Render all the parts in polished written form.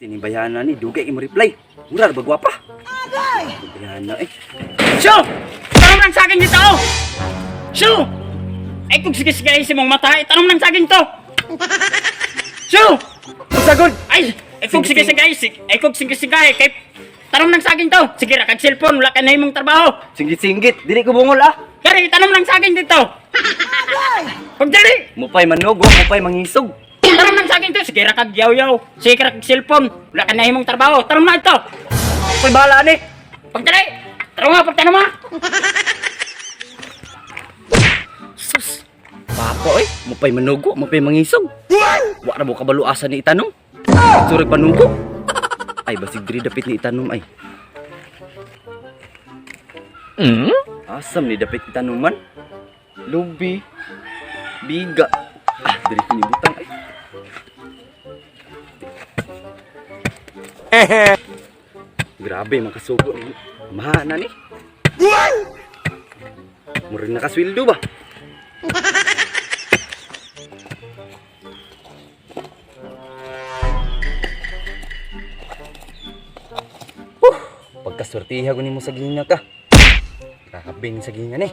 Tinibayana ni dugay mo reply. Mura ra ba gwapa? Bayana eh. Shoo! Tanong ng saging dito! Oh! Shoo! Ay kung sige-sige si mong mata, itanong ng saging to! Shoo! Usagod. Ay! Ay kung sige-sige ay kung sige-sige kay tanong ng saging to! Sige ra kag cellphone, wala ka na imong trabaho! Singgit-singgit, dili ko bungol ah. Kari, itanong ng saging dito! Pagdali! Mupay manugo, mupay mangisog. Tanong ng saging to! Sige ra kag yaw-yaw! Sige ra kag cellphone, wala ka na imong trabaho! Tanong na ito! Ako'y bahala ni. Pagdali! Tanong nga, pagtanong nga! Sus. Papa oy, mupay manugo, mupay mangisog. Wa ra mo kabalo asa ni itanom. Surag panugo. Ay basig diri dapit ni itanom ay. Asam ni dapit itanuman? Lubi. Biga. Ah, diri ko ni butang ay. Grabe makasugo ni. Mahana ni. Murag nakasweldo ba? Pagkaswertiha ko nimo sa gihinga ka. Grabe ni sa gihinga ni.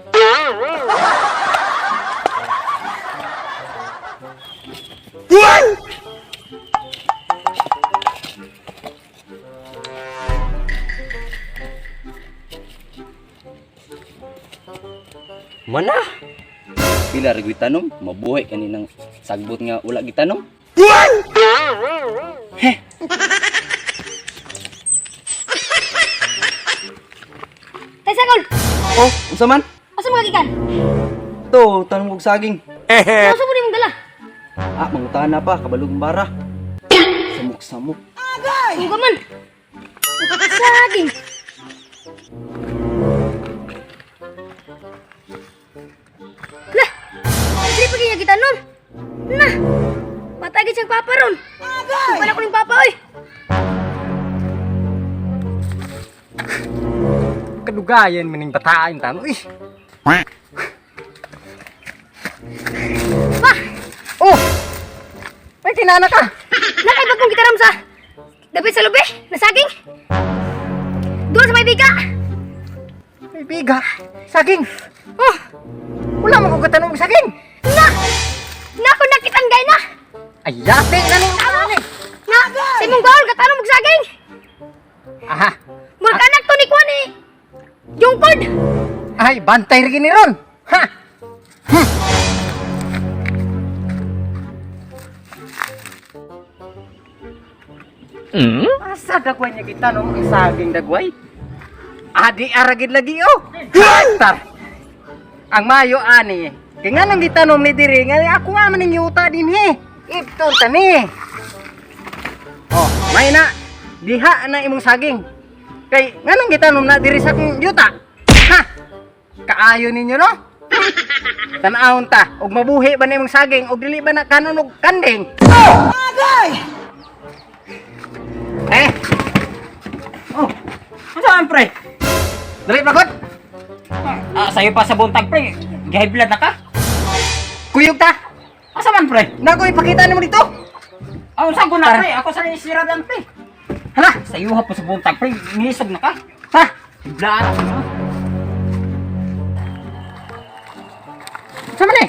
Mana? Pila ra gyud tanom, mabuhay kaninang sagbot nga wala gitanom. Heh, Tay Sagol, oh, unsa man? asa mga gikan? To, tanom kog saging. Asa mo nimong dala? Ah, mangutana pa, kabalog bara. Samok-samok. Uga man. Saging. Lah, dili pa kanya kita nun. Nah, patay siyang papa ron. Wala ko ning papa oy. Kadugayan maning bataan tamo ih. Pa, Oh. May kinana ka. nakay bagong gitaram sa dapit sa lubi, na saging. Doon sa may biga. May biga. Saging. Oh, Wala man ko katanong saging. na. Na ko nakitang gay na. Ay, yate na ning Tama. Na, sa imong baol katanong og saging. Aha. Murag anak to ni Kwan eh. Jungkod. Ay, bantay rin ni ron. Ha. Asa dagway niya kita no ang saging dagway? Adi aragid lagi oh. Tar. Ang mayo ani. Kay nga nang gitanom ni diri nga ako nga man ning yuta dinhi. Ipton tani. Oh, may na diha na imong saging. Kay nga nang gitanom na diri sa akong yuta. Ha? Kaayo ninyo no? Tan-awon ta, og mabuhi ba na imong saging og dili ba na kanon og kanding? Eh. Oh, Ano man, pre? dali pa god. Ah, sayo pa sa buntag, pre. Gihiblad na ka? Kuyog ta. Asa man, pre? Nako ipakita nimo dito. Ah, unsa ko na, pre? Ako sa nisiradan, pre. Hala, Sayo ha po sa buntag, pre. Ngisog na ka. ha? Hiblaan ako. No? Sa man eh?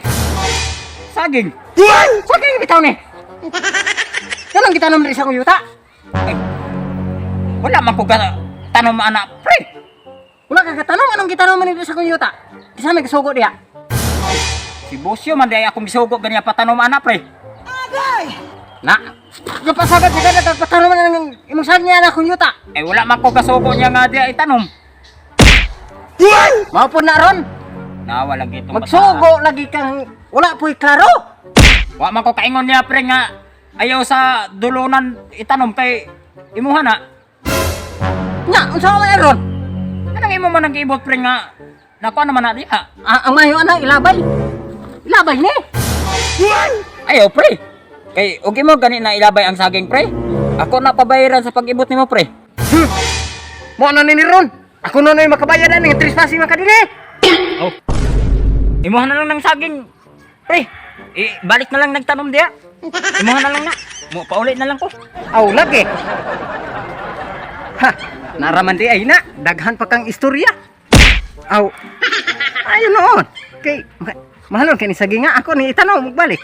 Saging. Saging bitaw ni. Kanang gitanom diri sa akong yuta. Ay, wala man ko tanom anak, pre. Wala ka katanom anong gitanom man diri sa akong yuta? Kisa may kasugo diha. Si Bosyo man di akong gisugo ganiya patanom anak, pre. Na. Gapasagad sa kada patanom man ang imong saging niya na akong yuta. Ay, wala man ko kasugo niya nga diya itanom. Mao po na ron. Na wala gitong Magsugo lagi kang wala po'y klaro. Wa man ko kaingon niya, pre, nga ayaw sa dulunan itanom kay imuha na. Nya, unsa man ron? Anong imo man ang giibot, pre, nga nakuha naman na diha? Ah, ang mayo ana ilabay. Ilabay ni. Ayaw, pre. Kay og imo gani na ilabay ang saging, pre. Ako na pabayaran sa pag-ibot nimo, pre. Mo na ni ron. Ako na na'y makabayad ani trespassing man ka dinhi. Oh. Imuha na lang ng saging, pre. Balik na lang nagtanom diya. Imuha na lang na. Mo pauli na lang ko. Aw lagi. Ha, naraman di ay na, daghan pa kang istorya. Aw. Ayo noon. Kay mahalon kay ni saging nga ako ni itanom magbalik.